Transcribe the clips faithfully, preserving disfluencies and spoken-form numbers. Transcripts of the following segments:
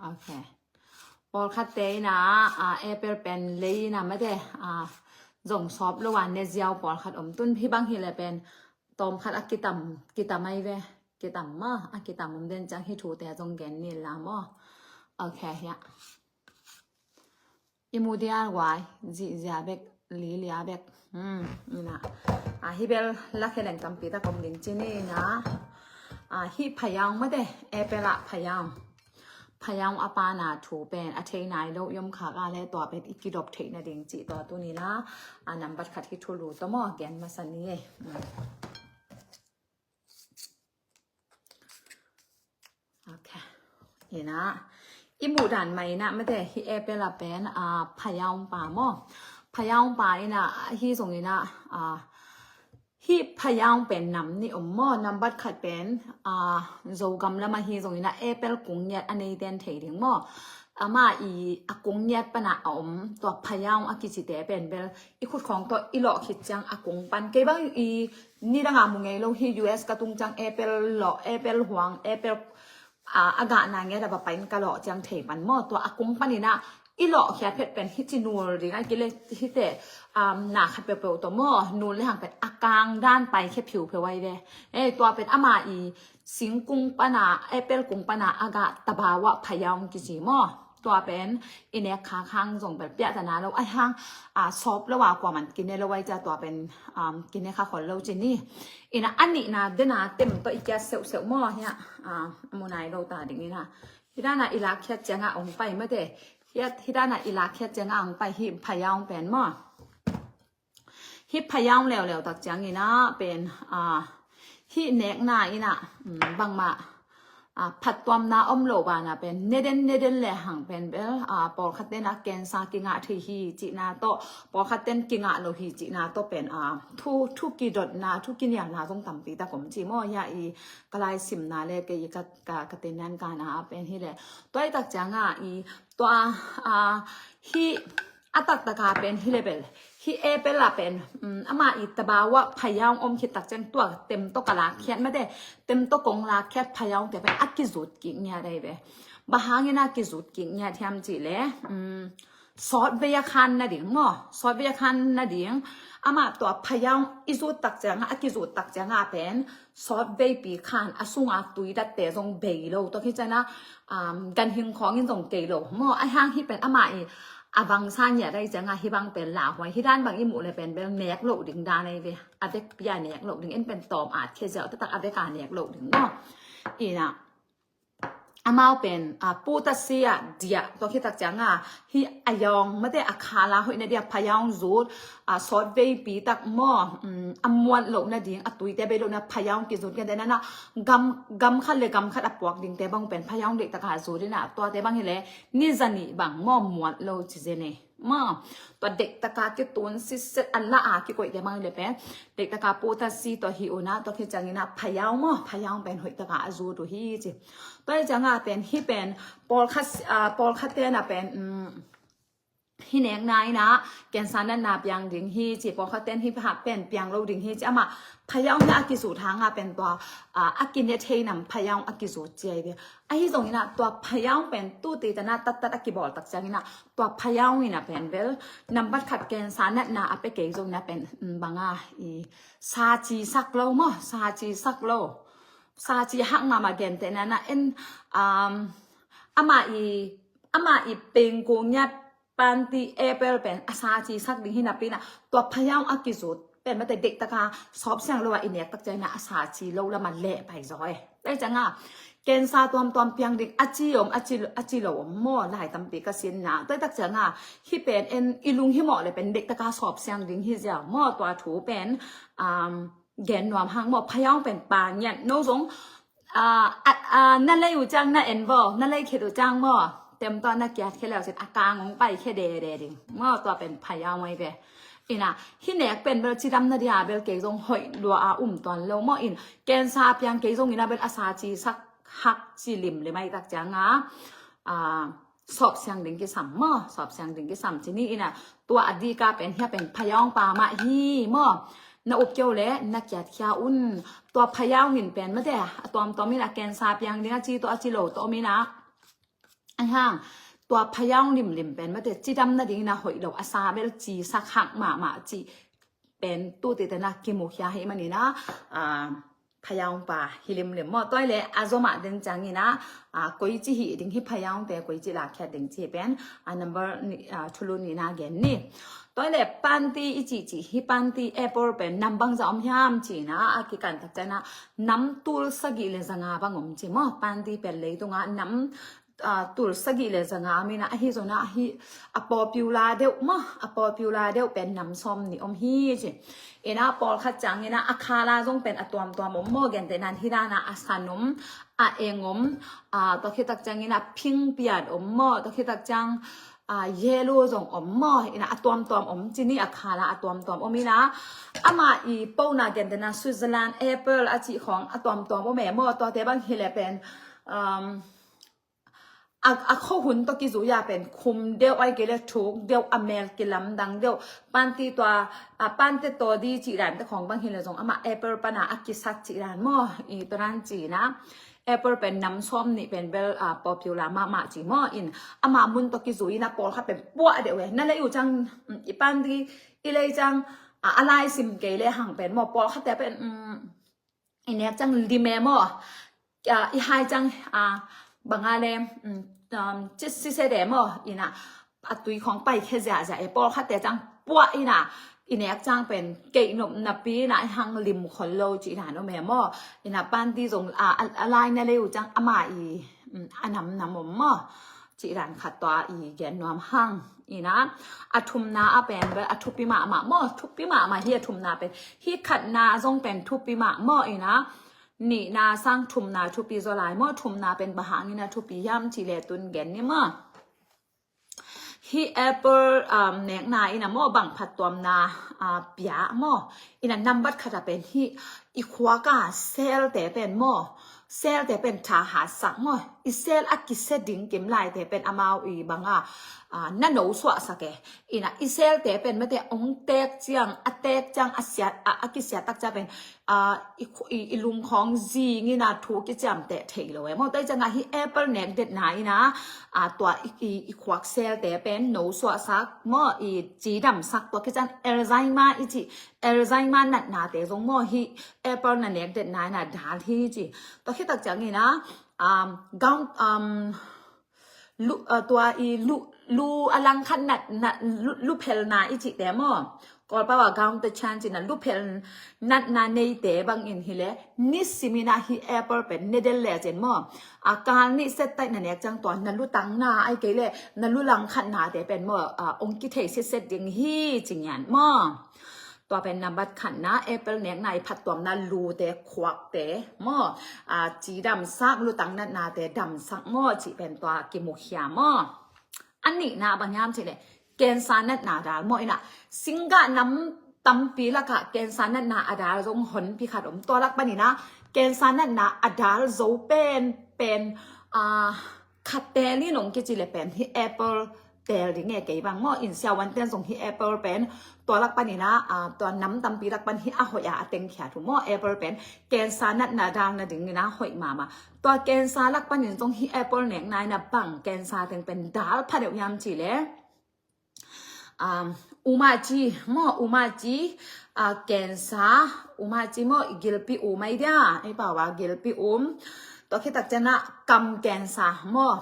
Ok. Pawlkhatte in ah, ah, apple pen lei in ah mate, ah, zong sawp lo a ne ziau pawlkhat om, tun hih bang hi leh pen tawmkhat a kitam, kitam ai ve, kitam maw, a kitam om den ciang hih thute zong gen ni la maw. Ok, hiah. I mu dial guai, zihzia bek, lilia bek. Hmm, in ah. Ah, hih bel lakhia leng tampi tak om ding ci ni in ah. Ah, hih phayaung mate, apple ah phayaung. Phayaung a pana thu pen a thei nai lo i om khak a leh tua pen i kidop theih nading cih tua tuni in ah, a nambat khat hih thulu tawh maw gen masa ni e. Hmm. Ok. In ah, i muh dan mah in ah mate, hih apple ah pen, ah, phayaung pa maw. Phayaung pa in ah, hih zong in ah, ah, hih phayaung pen nam nih om maw, nambat khat pen, ah, Zogam lam ah hih zong in ah apple kung ngiat a neiten thei ding maw. Amah i a kung ngiat pan ah a om, tua phayaung a kicite pen bel i khut khawng tawh i lawh khit ciang a kung pan. Kei bang i nidang a mu ngei lo, hih U S ka tung ciang apple lawh, apple huang, apple, ah, a gahna ngiat a va pai in ka lawh ciang thei pan maw. Tua a kung pan in ah i lawh khiat phet pen hih ci nul ding a, kei leh hih teh, um, na khat peuhpeuh tawh maw, nul lehang pen a kang dan pai khia phiupheu ai ve. Eh, tua pen amah i singkung pan ah, apple kung pan ah a gah tabawa phayaung kici maw. Tua pen i nek khak hang zong bel piahtana lo ai hang, ah, sawp lo a kuaman kine lo ai cia, tua pen, um, kine kha khol lo ci ni. In ah a nihna den a tem tawh i kiat seuhseuh maw hiah, ah, a mu nai lo ta ding in ah. Hih dan ah i lakkhiat ciang ah ong pai mate. Hih, hih dan ah i lakkhiat ciang ah ong pai hih phayaung pen maw. Hih phayaung leuleu tak ciang in ah pen, ah, hih nekna in ah, mm, bangmah, ah, phattuamna om lo banah pen neden neden lehang pen bel, ah, pawlkhat ten ah cancer kingah thei hi cihna tawh, pawlkhat ten kingah lo hi cihna tawh pen, ah, thu, thu kidotna, thu kinialna zong tampi tak om ci maw. Hiah i ka lai simna le kei i ka, ka, ka tenan kana pen hi leh. Tua i tak ciang ah i tua, ah, hih a taktak a pen hi leh bel, hih apple ah pen, um, amah i tabawa phayaung om khit tak ciang tua tem tawh ka lakkhiat mate, tem tawh kong lakkhiat phayaung te pen a kizut kik ngiat ai ve. Bang hang in a kizut kik ngiat hiam cih leh, um, sawtvei a khan nading maw, sawtvei a khan nading. Amah tua phayaung i zut tak ciang ah, a kizut tak ciang ah pen sawtveipi khan, a sung a tui datte zong bei lo. Tua khit ciang ah, um, ganhing khawng in zong kei lo maw. Ai hang hih pen amah i a vangsa ngiat ai ciang ah hih bang pen lauhuai. Hih dan bang i muh leh pen bel nek loh ding dan ai ve. A vekpi a nek loh ding, en pen tawm at khia ziau taktak a vek a nek loh ding maw. In ah, amau pen, ah, putasi ah diah, tua khit tak ciang ah hih a yawng mate a khala hoih na diah phayaung zut, ah, sawtveipi tak maw, um, a muat loh nading, a tuite bei loh na phayaung kizut ngiat den ah, gam, gam khat le gam khat a puak dingte bang pen phayaung deih tak a zut in ah, tuate bang hi leh ni za nih bang maw muat lo ci zen e. Maw, tua deih tak a kitun sitset a la a kikoihte bang hi leh pen deih tak a putasi tua hi un ah, tua khit ciang in ah phayaung maw, phayaung pen hoih tak a a zut uh hi ci. Tua hi ciang ah pen hih pen pawlkhat, ah, pawlkhat ten ah pen, um, hih nekna in ah cancer natna piang ding hi ci, pawlkhat ten hih pen piang lo ding hi ci. Amah phayaung hi a kizut hang ah pen tua, ah, a kine thei nam phayaung a kizut ci ai ve. Ahi zong in ah tua phayaung pen tu ti tan ah tattat a kibawl tak ciang in ah tua phayaung in ah pen bel nambat khat cancer natna a pia kei zong in ah pen, um, bang a i sa ci sak lo maw, sa ci sak lo. Sa ci hak mahmah gentehna in ah en, um, amah i, amah i pengkul ngiat panti apple pen a sa ci sak ding hi napi in ah tua phayaung a kizut pen mate deih tak a sawp siang lo a i nek tak ciang in ah a sa ci lo lam a leh pai zaw e. Tua hi ciang ah cancer tuamtuam piang ding a ci om, a ci, a ci lo om maw, lai tampi ka sin na. Tua hi tak ciang ah hih pen en i lunghimawh leh pen deih tak a sawp siang ding hi ziau maw, tua thu pen, um, gen nuam hang maw, phayaung pen pa ngiat no zong, ah, ah, ah, na lei uh ciang na en vaw, na lei khet uh ciang maw, tem tawh na kiat khia leu sin a kang ong pai khia dede ding maw, tua pen phayaung ai ve. In ah hih nek pen bel cidam na dia bel kei zong hoih lua a um tuan lo maw. In cancer piang kei zong in ah bel a sa ci sak hak ci limlim ai tak ciang ah, ah, sawp siang ding kisam maw, sawp siang ding kisam ci ni. In ah tua a dik a pen hia pen phayaung pa mah hi maw. Na up keu leh na kiat khia un. Tua phayaung in pen mate a tuamtuam in ah cancer piang ding a ci tawh a ci lo tawh om in ah, a hang, tua phayaung limlim pen mate cidam nadingin a hoih lo, a sa bel cisak hak mahmah cih pen tu titena kimukhia hi manina, a, phayaung pa hi limlim maw. Tua ile a zomah den ciangina, a, koici hih ding hi phayaungte koici lakkhiat ding ci pen, a, number ni, a, thulu nina gen ni. Tua ile panti i cihcih hi, panti apple pen nam bangza om hiam cina a kikan tak ciana nam tul sagih le zanga bang om ci maw. Panti pen leitunga nam a, tul sagih le zanga om ina, ahi zona ahi a popular deuh maw, a popular deuh pen nam sawm nih om hi ci. Ina pawlkhat ciangina a khala zong pen a tuamtuam om maw, gentehnan hi dana a san om, a eng om, a, tua khitak ciangina pink piat om maw, tua khitak ciang, a, yellow zong om maw, ina a tuamtuam om ci ni, a khala a tuamtuam om ina, ama i pona gentehna Switzerland apple a cih khawng a tuamtuam om e maw, tuate bang hi le pen, um, a, a khuahun tawh kizui a pen khum deuh ai kei le thuk deuh, a mel kilamdang deuh. Panti tua, a, pante tawh di cih dan te khawng bang hi le zong ama apple pana a kisat cih dan maw, i tua dan cina apple pen nam sawm nih pen bel, a, popular mahmah ci maw. In ama mun tawh kizui ina pawlkhat pen puah deuh e. Na lei uh ciang, mm, i panti i lei ciang, a, a lai sim kei le hang pen maw, pawlkhatte pen, mm, i nek ciang lim e maw, a, i hai ciang, a, banga le, mm, um, ci sise de maw, ina a tui khawng pai khe ziahziah e, pawlkhatte ciang puah ina i nek ciang pen keih nop napi ina i hang lim khol lo cih dan om e maw. Ina panti zong, a, a, a lai na lei uh ciang ama i, mm, a namnam om maw. Cih dan khat tua i gen nuam hang. Ina a thumna a pen bel a thupi mahmah maw, thupi mahmah hi a thumna pen. Hi khatna zong pen thupi mahmah ina, nihna sang thumna thupi zaw lai maw. Thumna pen bang hangina thupi hiam cih le tun gen ni maw. Hi apple, um, nekna ina maw bang phattuamna, uh, pia maw. Ina nambat khata pen hi i khuaka selte pen maw, selte pen thahatsak maw, i sel a kisia ding kim laite pen amau i banga, a, na no suahsak e. Ina i selte pen mate ong tek ciang, a tek ciang, a siat, a, a kisiat tak ciang pen, a, i, i, i lungkhawng zingina thu kiciamteh thei lo e maw. Tua cianga hi apple nek detna ina, a, tua i, i, i khuak selte pen no suahsak maw, i cidamsak, tua kician Alzheimer i ci, Alzheimer natnate zong maw hi apple na nek detna ina dal hi ci. Tua khitak ciangina, um, gam, um, lu, uh, tua i lu, lu a langkhat nat, nat, lu, lu phelna i cihte maw. Kawlpau a gam te chan cina lu phel natna neite bangin hi le, nisimina hi apple pen ne del le cin maw. A kal nih set taih na nek ciang tua na lutangna ai kei le, na lu langkhatnate pen maw, a, ong kithei setset ding hi ci ngian maw. Tua pen nambat khatna, apple nekna i phattuamna lute, khuakte maw, a, cidamsak, lutang natnate damsak maw, cih pen tua kimukhia maw. A nihna bang hiam cih le, cancer natna dal maw ina, singgah nam tampi lakah cancer natna a dal zong honpi khat om. Tua lak panina cancer natna a dal zo pen, pen, a, khat teel in ong kici le pen hi apple teel ding e kei bang maw. In siavuanten zong hi apple pen tua lak panina, a, tua nam tampi lak pan hi a hoih a, a tengkhia thu maw. Apple pen cancer natna dal nadingina hoih mahmah. Tua cancer lak panin zong hi apple nekna ina bang cancer teng pen dal pha deuh hiam cih le, um, umaci maw, umaci, uh, cancer, umaci maw, i gilpi um ai dia, i pau a gilpi um. Tua khitak ciana kam cancer maw,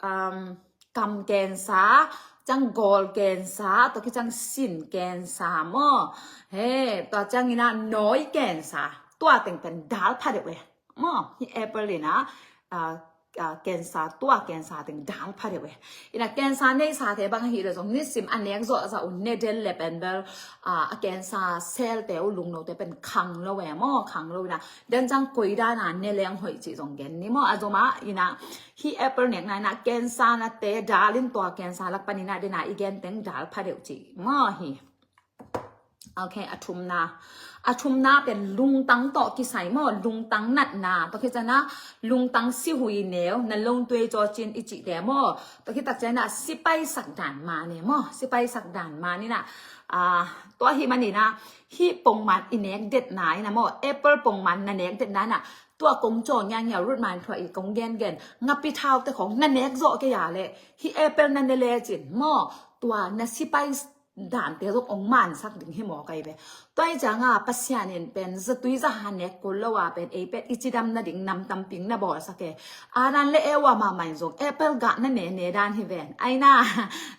um, kam cancer, ciang gawl cancer, tua khiciang sin cancer maw. He, tua ciangina nawi cancer, tua teng pen dal pha deuh e maw. Hi apple ina, uh, a, cancer, tua cancer teng dal pha deuh e. Ina cancer neisate bang ahi le zong nisim a nek zawhzah un ne del le pen bel, a, a cancer cell te uh lungnote pen khang lo e maw, khang lo ina. Den ciang koi dana ne leng hoih cih zong gen ni maw. A zoma ina hi apple nekna ina cancer nate dal in tua cancer lak panina dena i gen teng dal pha deuh cih maw hi. Ok, a thumna. A thumna pen lungtang tawh kisai maw, lungtang natna. Tua khiciana lungtang sihui neu, na lungtuei cawcin i cihte maw. Tua khitak ciana sipai sak dan mane maw, sipai sak dan manina. A, tua hi manina, hi pongman i nek detna ina maw, apple pongman na nek detna ina. Tua kong caw ngiangia, Ruth Manthuah i kong gengen ngapi thaute khawng na nek zawh kei a leh, hih apple na ne lecin maw, tua na sipai dante zong ong mansak ding hi maw kai ve. Tua hi cianga Pasian in pen zatui zaha nek kul lo a pen ei pen i cidam nading nam tamping na bawlsak e. Adam le Eva mahmah in zong apple gah na ne ne dan hi ven. Aina,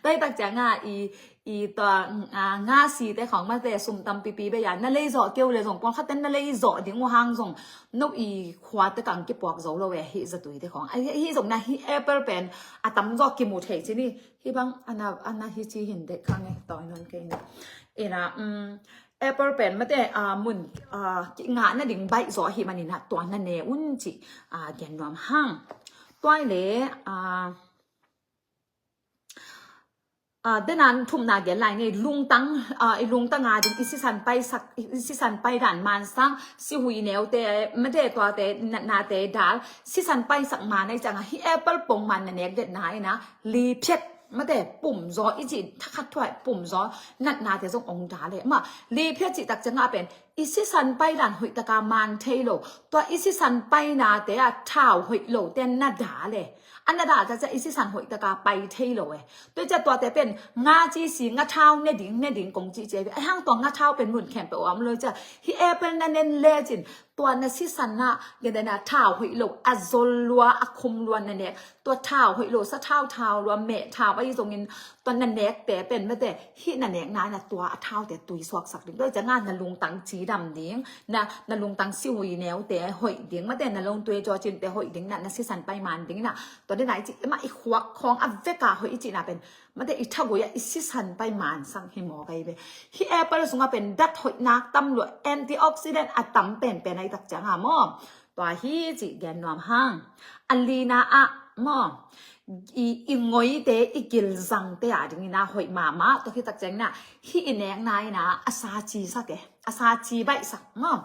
tua hi tak cianga i i tua, a, nga site khawng mate sum tampipi bei a na lei zawh keu le zong pawlkhat ten na lei zawh ding uh hang zong no i khuate kang kipuak zo lo e, hih zatuite khawng. A, hih zong na hih apple pen a tam zawh kimu thei ci ni. Hih bang ana, ana hi ci hin dek khang e, tawi non kei ni. Ina, um, apple pen mate, a, mun, a, kingah nading baih zawh hi manina tua na ne un ci, a, gen nuam hang. Tua i le, a, a, denan thumna gen lai ni, lungtang, a, i lungtang a ding i sisan paisak, i sisan paidan mansak, sihui neute, mate tuate, natnate dal, sisan paisak man ei cianga hih apple pongman na nek detna ina, liphiat, mate pumzaw i ci thakhat thuai pumzaw, natnate zong ong dal e. Ma, liphiat cih tak cianga pen, i sisan paidan hoihtaka man thei lo. Tua i sisan painate a thau hoih lote na dal e. A na dal tak ciang i sisan hoihtaka pai thei lo e. Tua ciang tuate pen nga ci si nga thau ne ding, ne ding kong ci ci e. A hang tua nga thau pen mun khempeuh a om lo ciang. Hih apple na nen lecin. Tua na sisan na, gede na thau hoih lo. A zol lua, a khum lua na nek. Tua thau hoih lo, sa thau, thau lua, meh thau, ahi zongin tua na nekte pen mate, hih na nekna ina tua a thaute tui suaksak ding. Tua hi cianga na lungtang cidam ding, na, na lungtang sihui neute hoih ding, mate na lungtui cawcinte hoih ding, na, na sisan paiman ding ina. Tua dena i ci, ema i khuak khawng a veka hoih i cihna pen, mate i thagui a i sisan paiman sang hi maw kai ve. Hih apple sunga pen dat hoih nak tam lua, antioxidant a tam penpen ahi tak cianga maw. Tua hi cih gen nuam hang. A lina ah maw, i, i ngoite, i gilzangte a dingina hoih mahmah. Tua hi tak ciangina, hih i nekna ina a saci sak e. A saci baihsak maw.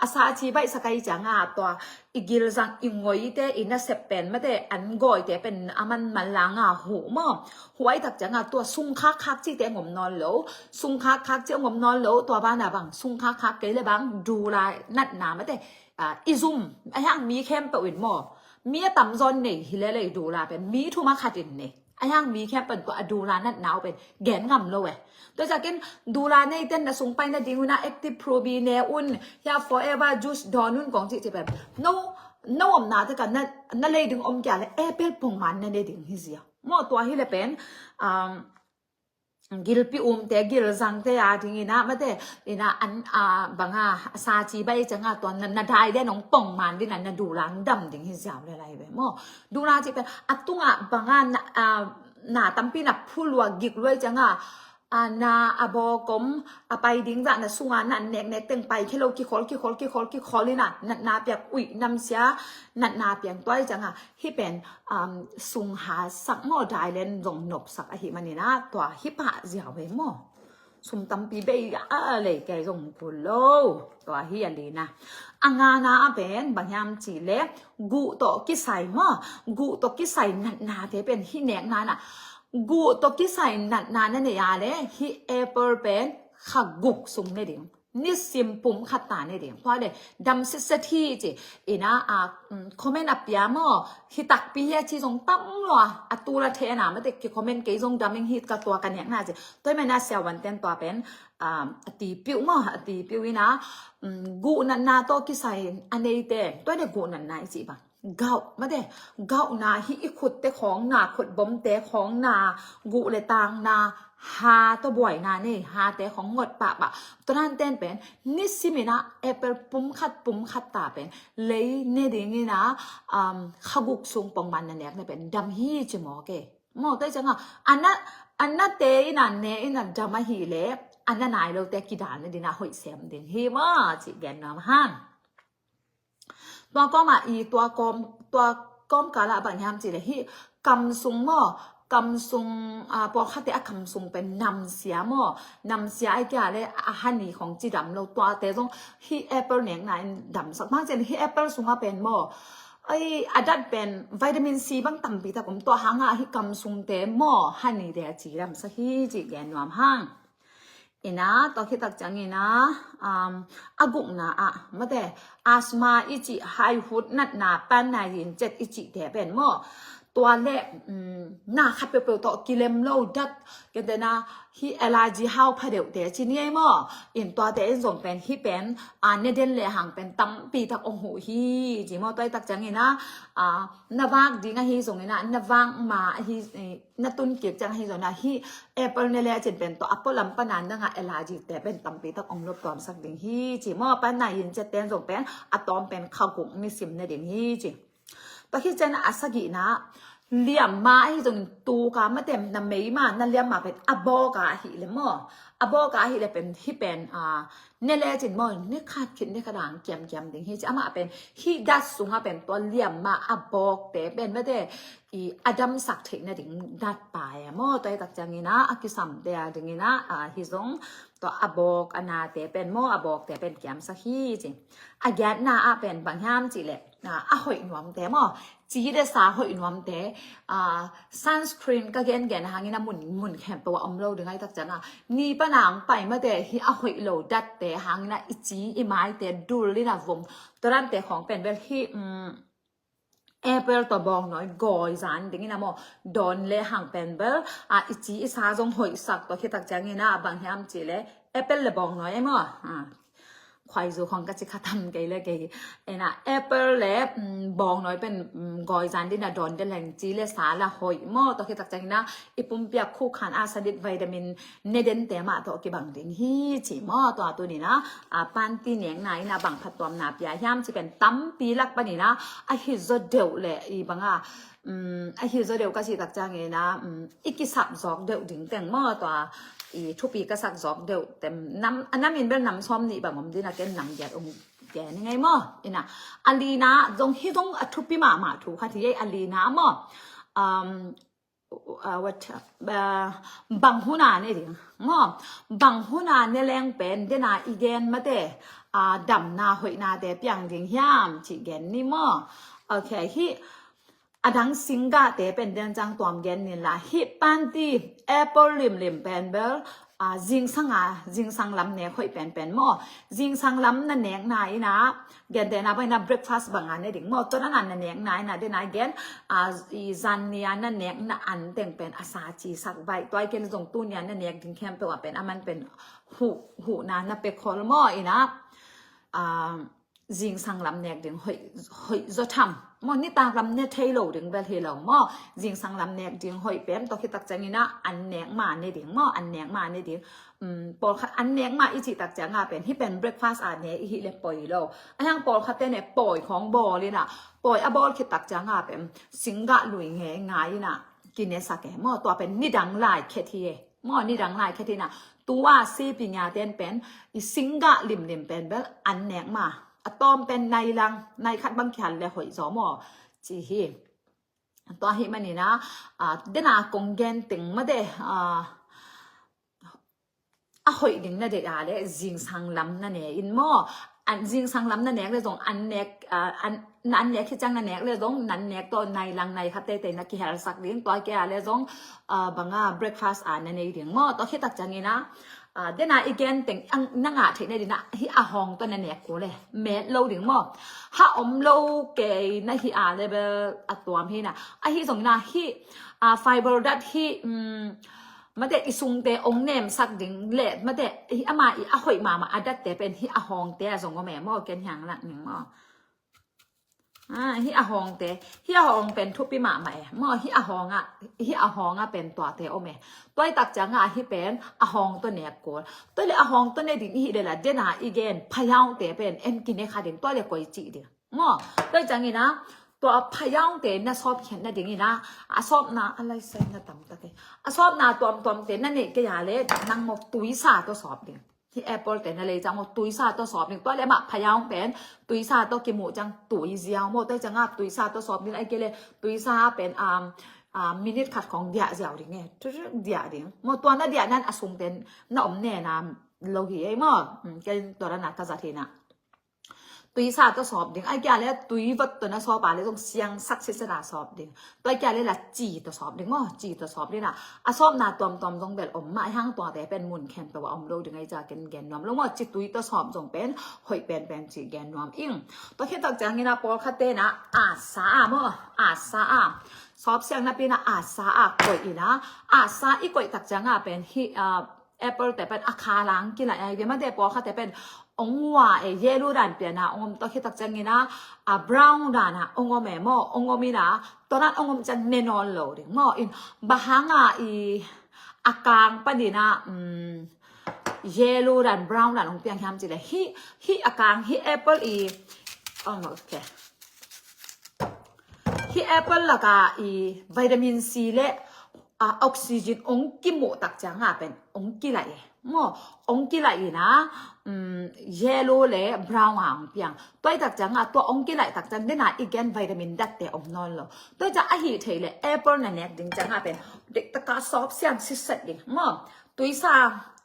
A saci baihsak ahi cianga tua i gilzang i ngoite, i nasep pen mate an gawite pen a man manlanga huh maw. Huh ahi tak cianga tua sungkhakkhak cite ngom nawn lo. Sungkhakkhak ci a ngom nawn lo. Tua bana bang sungkhakkhak kei le bang dula natna mate a, i zum, a hiang mi khempeuh in maw. Mi a tamzaw nei hi lelei dula pen, mi thum a khat in nei. A hiang mi khempeuh in tua a dula natna uh pen, gen ngam lo e. Tua ciangin dula neite na sung pai nading un a Active Pro B ne un, hia Forever Juice dawn un kong cih ci pen. No, no omna teka na, na lei ding om kia le, apple pongman na ne ding hi zia. Maw tua hi le pen, um, gilpi umte, gilzangte a dingina, mate, ina an, a, banga, a saci baih cianga tua, na, na dai den ong pongman ding, na, na dula dam ding hi ziau le lai ve maw. Dula ci pen, a tunga banga, na, a, na tampi na phulua gik luai cianga, a, na a bawkom, a pai ding zah, na sunga, na neknek teng pai khelo, kikhol, kikhol, kikhol, kikhol ina, na, na piak uih, namsia, na, na piang tuai cianga, Hih pen, um, sungha sak maw, dailen zong nopsak ahih manina, tua hih pah ziau ve maw. Sum tampi bei a lei kei zong kul lo. Tua hi a lina. A ngana a pen, bang hiam cih le, guh tawh kisai maw. Guh tawh kisai natnate pen hih nekna na. Guh tawh kisai natna na nei a le, hih apple pen kha guk sung ne ding. Nisim pum khat ta ne ding. Tua le, dam sitset hi ci. Ina a, um, comment a pia maw. Hi takpi hi a ci zong tam lua. A tul a thena mate ki comment kei zong dam ing hi ka tua ka nekna ci. Tua hi mena siavuanten tua pen, um, a tipiu maw. A tipiu ina, um, guh natna tawh kisai a neite. Tua le guh natna i ci bang. Gauh, mate, gauh na hih i khutte khawng na, khutbomte khawng na, guh le tang na, ha tawh buai na nei, hate khawng ngot pahpah. Tua nanten pen, nisimin a apple pum khat, pum khat ta pen, lei ne dingin a, um, kha guk sung pongman na nek ne pen, dam hi ci mawk e. Maw, tua hi cianga, a na, a nate in a ne in a dam ahih le, a na nai lote kidal ne ding a hoih sem ding hi maw, ci gen nuam hang. Tua kawma i tua kawm, tua kawm kala bang hiam cih le hih kam sung maw, kam sung, a, pawlkhatte a kam sung pen namsia maw, namsia ai kia le a hani khong ci dam lo tuate zong hih apple nekna in damsak. Bang cian hih apple sunga pen maw, ai, a dat pen vitamin C bang tampi tak om tua hanga hih kam sungte maw, hani te a ci damsak hi ci gen nuam hang. Ina, tua khit tak ciangina, um, a gukna ah, mate, asthma i cih, haihut natna, pan nai yin cet i cihte pen maw. Tua le, um, na khat peuhpeuh tawh kilem lo dat, kentena, hi allergy hau pha deuhte ci ni ei maw. In tuate in zong pen, hi pen, a, ne den le hang pen tampi tak ong huh hi, ci maw, tua i tak ciangina, a, na vak ding ahi zongina, na vak ma ahi, eh, na tun kik ciang ahi zongina, hi apple ne le cin pen tawh a pualam pana nanga allergy te pen tampi tak ong lop tuamsak ding hi ci maw, pan nai yin cet ten zong pen a tawm pen kha guk nisim ne ding hi ci. Tua hi ciang a sagihna liamma ahi zongin tuka matem na meima na liamma pen a bawka ahi le maw, a bawka ahi le pen hi pen, a, ne le cin maw, ne khat khit ne khat dang kiamkiam ding hi ci. Amah pen hi dat sunga pen tua liamma a bawkte pen mate i a damsak theih nading dat pai a maw, tua i tak ciangina a kisamte a dingina, a, hi zong tua a bawk a nate pen maw, a bawkte pen kiamsak hi ci. A giatna ah pen bang hiam cih leh, a, a hoih nuamte maw, ci le sa hoih nuamte, a, sunscreen ka gengen hangina mun, mun khempeuh a om lo ding a i tak cianga, ni pana ang pai mate hi a hoih lo datte hangina i ci i maite dul ina vom, tua dante khong pen bel hi, um, apple tawh bawngnawi gawi zan dingina maw, dawn le hang pen bel, a, i ci i sa zong hoihsak tua khit tak ciangina bang hiam cih le apple le bawngnawi ei maw, a, khuaizu khong ka ci kha tam kei le kei. Ina, apple le, um, bawngnawi pen, um, gawi zan dina dawn de leng ci le sa la hoih maw, tua khit tak ciangina i pumpi a khukhan a sadit vitamin ne dente mah tawh kibang ding hi ci maw, tua tunina, a, panti nekna ina bang phattuamna pia hiam ci pen tampi lak panina, a hi zaw deuh le i banga, um, a hi zaw deuh ka cih tak ciangina, um, i kisap zawk deuh ding teng maw, tua i thupi ka sak zawk deuh tem nam, a nam in bel nam sawm nih bang om dina ken nam giat ong gen i ngei maw. Ina, a lina zong hi zong a thupi mahmah thu khat hi ei, a lina maw. Um, uh, what, uh, bang huna ne ding maw, bang huna ne leng pen dena i gen mate, uh, damna hoihnate piang ding hiam cih gen ni maw. Ok, hi a dang singgahte pen den ciang tuam gen ni la, hi panti apple limlim pen bel, uh, zingsanga, zingsang lam nek hoih penpen maw, zingsang lam na nekna ina, gentehna bangina breakfast banga ne ding maw, tua dana na nekna ina dena i gen, a, i zan nia na nekna an teng pen a sa cisak baih, tua i ken zong tunia na nek ding khempeuh a pen a man pen huh, huhna na pek khol maw ina, a, zingsang lam nek ding hoih, hoih zaw tham maw, nitak lam ne thei lo ding bel hi lo maw, zingsang lam nek ding hoih pen tua khit tak ciangina an nek ma ne ding maw, an nek ma ne ding. Um, pawlkhat an nek mah i cih tak cianga pen hi pen breakfast a ne i hi le poi lo. A hiang pawlkhatte ne poi khong bawl ina, poi a bawl khit tak cianga pen singgah lui ngei ngai ina kinesak e maw, tua pen nidang lai khet hi e maw, nidang lai khet ina, tua sipi ngiaten pen i singgah limlim pen bel an nek ma, a tawm pen nai lang, nai khat bang kihal le hoih zaw maw ci hi. Tua hi manina, a, dena kong gen teng mate, a, a hoih ding na deih a le zingsang lam na ne in maw. An zingsang lam na nek le zong an nek, a, an, na an nek hi ciang na nek le zong nan nek tawh nai lang nai khat teitei na kihelsak ding, tua kei a le zong, a, banga breakfast a na nei ding maw. Tua khit tak ciangina, a, dena i gen teng ang, na ngah theih na dina hi a hawng tawh na nek kul e, met lo ding maw. Ha om lo kei na hi a le bel a tuam hi na. Ahi zongina hi, a, fiber dat hi, um, mate i sungte ong nemsak ding le mate hi ama i a hoih mahmah a datte pen hi a hawngte a zong om e maw, ken hiang lak ning maw. A, hi a hawngte, hi a hawng pen thupi mahmah e maw, hi a hawnga, hi a hawnga pen tuate om e. Tua i tak cianga hi pen a hawng tawh nek kul. Tua le a hawng tawh ne ding i hi le la dena i gen phayaute pen en kine kha ding, tua le koi cih ding. Maw, tua ciangina, tua phayaute na sawp khiat na dingina, a sawpna, a laisai na tam ta kei. A sawpna tuamtuamte na neih kei a le, nang maw tuisa tawh sawp ding. Hi apple te na lei ciang maw tuisa tawh sawp ding. Tua le mah phayau pen, tuisa tawh kimuh ciang tui ziau maw. Tua cianga tuisa tawh sawp ding, ai kei le, tuisa pen, um, um, minute khat khong diah ziau ding e. Tu, tu, diah ding. Maw tua na diah nan a sungte na om nena lo hi ei maw. Um, kei tua na ka zat hi na. Tuisa tawh sawp ding. Ai kia le tui vot tawh na sawp a le zong siang sak sitset a sawp ding. Tua ai kia le la ci tawh sawp ding maw, ci tawh sawp ding a. A sawpna tuamtuam zong bel om mah, ai hang tuate pen mun khempeuh a om lo ding ai ca ken gen nuam lo maw. Ci tui tawh sawp zong pen hoih penpen ci gen nuam ing. Tua khit tak ciangin a pawlkhatte na a sa a maw, a sa a. Sawp siang napi na a sa a koih ina, a sa i koih tak cianga pen hi, a, apple te pen a kha lang kilai ai ve, mate pawlkhatte pen ong wa e, yellow dan piana ong om, tua khit tak ciangina a brown dana ong om e maw, ong om ina tua dan ong om ciang ne nawn lo ding maw. In bang hanga i a kang panina, um, yellow dan brown dan ong piang hiam cile, hi, hi a kang hi apple i, oh, okay. Hi apple laka i vitamin C le, a, oxygen ong kimuh tak cianga pen ong kilai e maw, ong kilai ina, um, yellow le brown a ong piang. Tua i tak cianga tua ong kilai tak ciang dena i gen vitamin datte om nawn lo. Tua i ciang ahi thei le apple na nek ding cianga pen dektaka sawp siang sitset ding maw. Tuisa,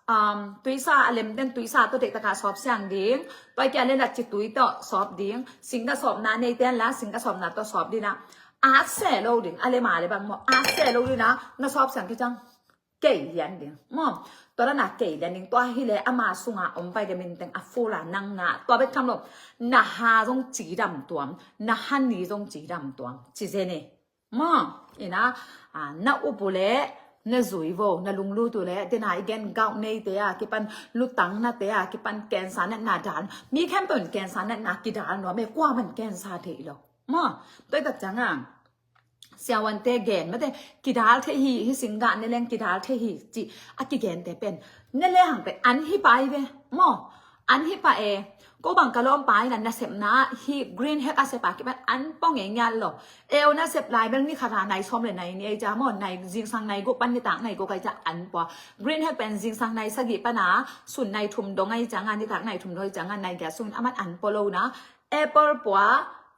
um, tuisa a lemten tuisa tawh dektaka sawp siang ding. Tua i kia le la ci tui tawh sawp ding. Singga sawpna neiten la singga sawpna tawh sawp dina. A se lo ding, a lem a le bang maw, a se lo ding na, na sawp siang khit ciang kei lian ding maw. Tua dana kei lian ding, tua hi le ama sunga om vitamin teng a full a nang na, tua bek tham lo, na ha zong cidam tuam, na hani zong cidam tuam ci zen e maw. Ina, a, na up u le na zui vo, na lunglut u le, dena i gen gout neite a kipan, lutang nate a kipan cancer natna dal, mi khempeuh in cancer natna kidal nuam e, kua man cancer thei lo maw. Tua i tak cianga siavuante gen mate, kidal thei hi, hi singga ne leng kidal thei hi ci a kigente pen ne le hang pen an hi pai ve maw. An hi pa e. Ko bang ka lawm pai na, nasepna hi green hack a sepa kipan an pong e ngial lo. Eu nasep lai bel ni khata nai sawm le nai ni ai ca maw, nai zingsang nai guk pan nitak nai guk ai ca an pua. Green hack pen zingsang nai sagih pana sun nai thum dong ai cianga, nitak nai thum dong ai cianga nai giat sungin aman an pua lo na. Apple pua,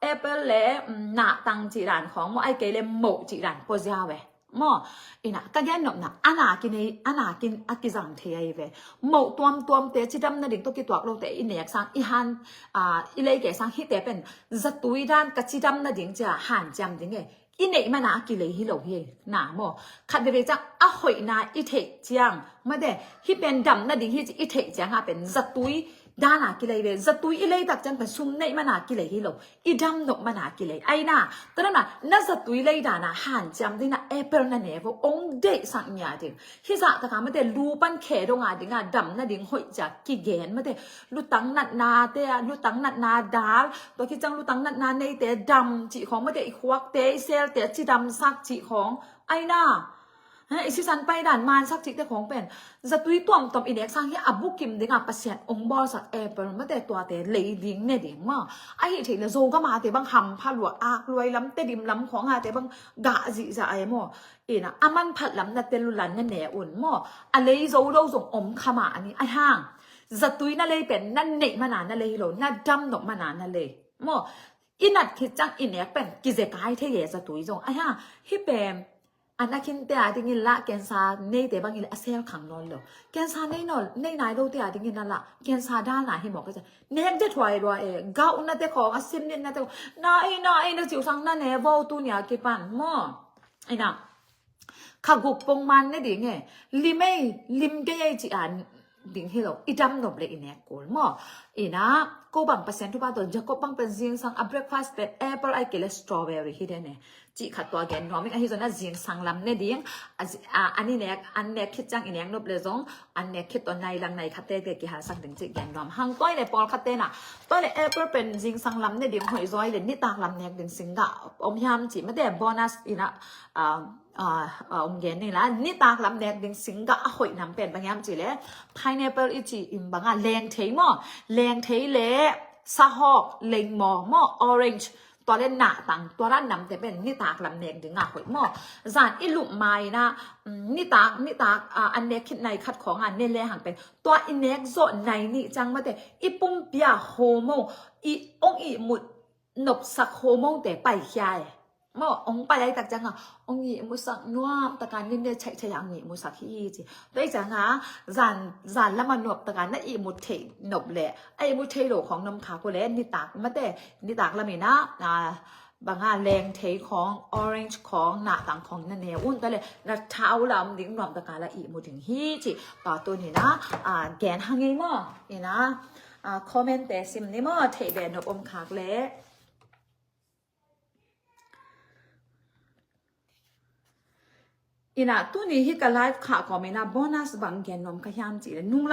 apple le, mm, nahtang cih dan khawng maw, ai kei le moh cih dan pua ziau e maw. Ina ka gen nopna ana kinei, ana kin a kizang thei ai ve. Moh tuamtuamte cidam nading tawh kituak lote i nek sang, i han, a, i leike sang hite pen zatui dan ka cidam nading cia hanciam ding e. I neih mana a kilei hi lo hi na maw. Khat veve ciang a hoihna i theih ciang mate, hi pen dam nading hi ci i theih cianga pen zatui dana kilei ve. Zatui i lei tak ciang pen sum neih mana kilei hi lo, i dam nop mana kilei ai na. Tua dana na zatui lei dana hanciam ding na apple na ne vo, ong deihsak nia ding. Hi zah taka mate lu pan khe donga dinga dam nading hoih cia kigen mate, lutang natnate a, lutang natna dal, tua khit ciang lutang natna neite dam cih khawng mate, i khuakte i selte cidamsak cih khawng ai na. He, i sisan paidan mansak cihte khawng pen zatui tuamtuam i nek sang hi a bukim dinga Pasian ong bawlsak apple mate tuate lei ding ne ding maw. Ahi thei le Zogamate bang hampha lua, ak luai lam, Tedim lam khawngate bang gah zihzah ai maw. Ina a manphat lam na tel ulan na ne un maw. A lei zo lo zong om kha mah a ni ai hang. Zatui na lei pen na neih mana na lei hi lo, na dam nop mana na lei maw. I nat khit ciang i nek pen kizekai thei e zatui zong ai hang. Hi pen a na khinte a dingin la cancer neite bangin le a sel khang nawn lo. Cancer nei nawn, nei nai lote a dingin la la cancer dalna hi maw ka cia. Nek de thuai lua e, gauh nate khawng, a sim nit nate khawng, na ei na ei na ciu sang na ne vo tunia kipan maw. Ina kha guk pongman ne ding e, lim ei, lim kei ei ci an ding hi lo, i dam nop le i nek kul maw. Ina ko bang Pasian thupha tawh Jacob bang pen zingsang a breakfast pen apple ai kei le strawberry hi den e. Cih khat tua gen nuam ing. Ahi zong a zingsang lam ne ding, a zi-, a, an i nek, an nek khit ciang i nek nop le zong an nek khit tawh nai lang nai khatte te kihalsak ding cih gen nuam hang. Tua i le pawlkhatte na, tua i le apple pen zingsang lam ne ding hoih zaw i le nitak lam nek ding singgah om hiam cih mate bonus ina, a, a, a, om gen ni la. Nitak lam nek ding singgah a hoih nam pen bang hiam cih le pineapple i cih in banga lengthei maw, lengthei le sahawk, lengmaw maw, orange, tua le nahtang, tua dan namte pen nitak lam nek dinga hoih maw. Zan i lup ma ina, mm, nitak, nitak, a, an nek khit nai khat khawnga ne le hang pen tua i nek zawh nai nih ciang mate i pumpi a hormone, i ong ihmut nopsak hormonete paikhia e. Maw, ong pai lai tak cianga ong ihmusak nuam taka, ni ne chaih chaih a ong ihmusak hi ci. Tua hi cianga zan, zan lama nuam taka na ihmu thei nop le a ihmu thei lo khawng na om khak uh le, nitak mate, nitak lam ina, a, banga lengthei khawng, orange khawng, nahtang khawng na ne un ta le, na tha uh la om ding, nuam taka la ihmu ding hi ci. Tua tuni ina, a, gen hang ei maw, ina, a, comment te sim ni maw, theih beh nop om khak le. Ina, tuni hi ka live khah kawm ina bonus bang gen nuam ka hiam cih le, nung